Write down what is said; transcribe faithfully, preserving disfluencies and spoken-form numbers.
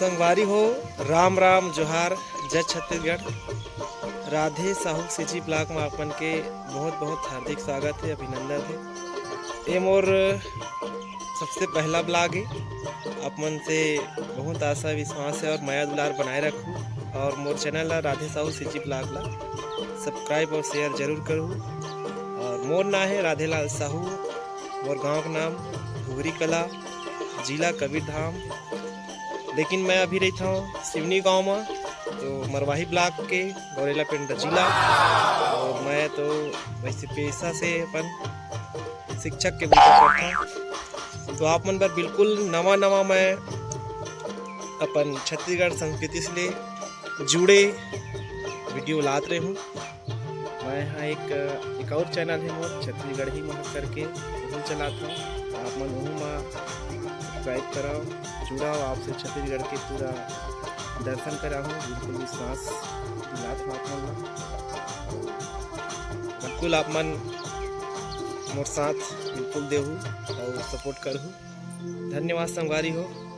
संगवारी हो, राम राम, जोहार, जय छत्तीसगढ़। राधे साहू CG vlog में आप मन के बहुत बहुत हार्दिक स्वागत हे, अभिनंदन हे। ये मोर सबसे पहला vlog हे। आप मन से बहुत आशा, विश्वास हे और मया दुलार बनाए रखहू और मोर channel ला, राधे साहू CG vlog ला subscribe और share जरूर करहू। और मोर नाम हे राधेलाल साहू, मोर गांव के नाम घुघरी कला, जिला कबीरधाम, लेकिन मैं अभी रहिथंव सिवनी गांव में, तो मरवाही block के गौरेला पेंड्रा जिला। और मैं तो वैसे पेशा से अपन शिक्षक के बूता करथंव। तो आप मन बर बिल्कुल नवा नवा मैं अपन छत्तीसगढ़ संस्कृति से ले जुड़े video लात रहूं। मैं हा एक, एक और channel हे मोर, छत्तीसगढ़ी महक करके, ओहू चलात हंव। आप मन ओहू मा subscribe करव, जुड़व, आपसे छत्तीसगढ़ के पूरा दर्शन कराहूं, बिल्कुल विश्वास दिलात हंव आप मन ला। बिल्कुल आप मन मोर साथ बिल्कुल देहू और support करहू। धन्यवाद संगवारी हो।